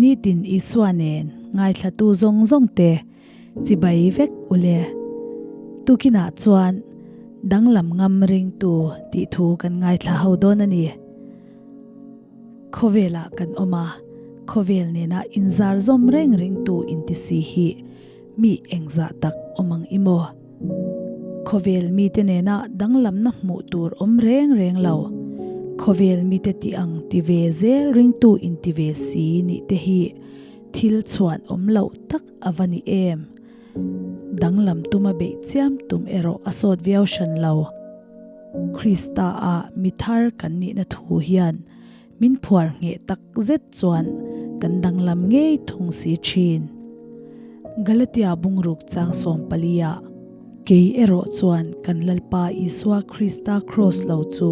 Nitin Isua nen ngaithlatu zawng zawng te chibai vek u le. Tukinah chuan danglam ngam ringtu tih thu kan ngaithla ho dawn a ni. Khawvelah kan awm a, khawvel nena inzar zawm reng ringtu inti si hi mi engzah tak awm ang i maw? Khawvel mite nena danglamna hmuh tur awm reng reng lo. Khawvel mite tih ang ti ve zel ringtu inti ve si nih te hi thil chhuan awm loh tak a va ni em? Danglam tuma beih chiam tum erawh a sawt viau hran lo. Krista a mi thar kan nihna thu hian min phuar ngheh tak zet chuan kan danglam ngei thung si thin. Galatia bungruk chang 14 ah, Kei erawh chuan kan Lalpa Isua Krista kraws lo chu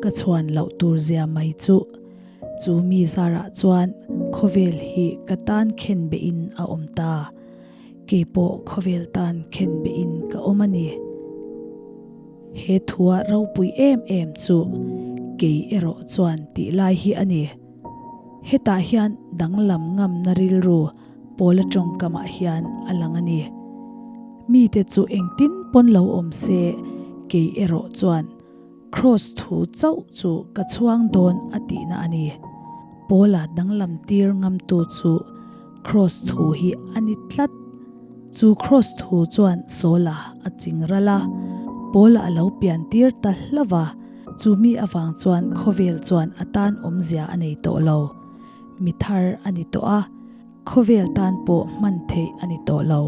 ka chhuan loh tur zia mai chu. Chu mi zarah chuan khawvel hi ka tan khen behin a awm ta. Kei pawh khawvel tan khen behin ka awm a ni. He thua ropui em em chu kei erawh chuan tih lai hi a ni. Hetah hian danglam ngamna rilru Paula tawngkamah hian a lang a ni. Mite chu engtin pawn lo awm se, kei erawh chuan Kraws thu chauh chu ka chhuang dawn a tihna a ni. Paula danglam tir ngamtu chu Kraws thu hi a ni tlat. Chu Kraws thu chuan Saula a ching ral a, Paula a lo pian tir ta hlauh a, chu mi avang chuan khawvel chuan a tan awmzia a nei tawh lo. Mi thar a ni tawh a, khawvel tan pawh hman theih a ni tawh lo.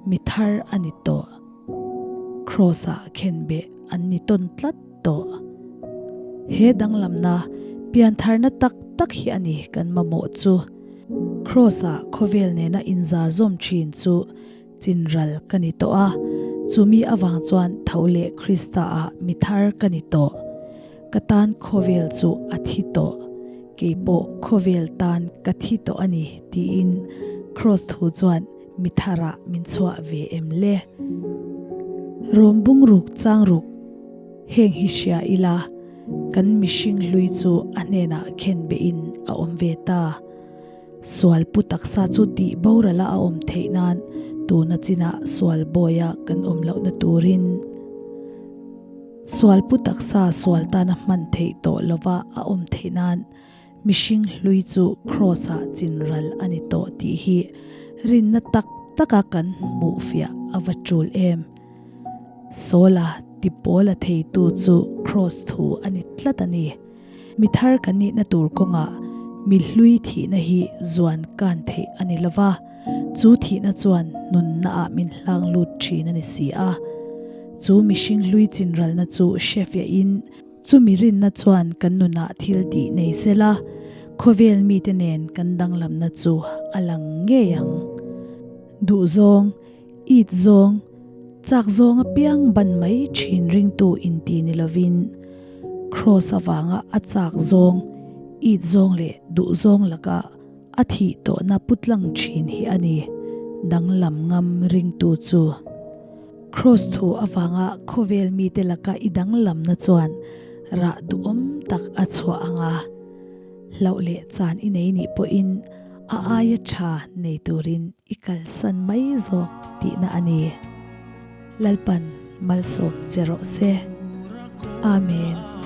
Mi thar a ni tawh. Kraws-ah khenbeh an ni tawn tlat tawh. He danglamna piantharna tak tak hi a ni kan mamawh chu. Kraws-ah khawvel nena inzar zawm thin chu chinral ka ni tawh a, chumi avang chuan tho leh Krista-ah mi thar ka ni tawh. Ka tan khawvel chu a thi tawh, kei pawh khawvel tan ka thi tawh a ni tiin Kraws thu chuan Mi tharah min chhuah ve em le? Rawm bung ruk chang ruk heng hi hria ila, kan mihring hlui chu a hnenah khen behin a awm ve ta. Sual pu taksa chu tih borala a awm theih nan tuna chinah sual bawia kan awm lohna turin sual pu taksa sual tana hman theih tawh lova a awm theih nan Mihring hlui chu Kraws-ah chinral a ni tawh tih hi rinna tak taka kan hmuh fiah a va tul em? Saula ti pawl a theitu chu Kraws thu a ni tlat a ni. Mi thar kan nihna tur kawngah mi hlui thihna hi zuan kan theih a ni lo va, chu thihna chuan nunnaah min hlang lut thin a ni si a. Chu mihring hlui chinralna chu hrefiahin, Chumi rinna chuan kan nunah thil tih nei se la, khawvel mite nen kan danglamna chu a lang ngei ang. Duh zawng, it zawng, chak zawng apiang ban mai thin ringtu inti ni lovin, Kraws avanga a chak zawng, it zawng leh duh zawng laka a thih tawhna putlang thin hi a ni, danglam ngam ringtu chu. Kraws thu avanga khawvel mite laka i danglamna chuan rah duhawm tak a chhuah ang a, hlauh leh chan i nei nih pawhin a aia tha nei turin i kalsan mai zawk tihna a ni. Lalpan malsawm che rawh se. Amen.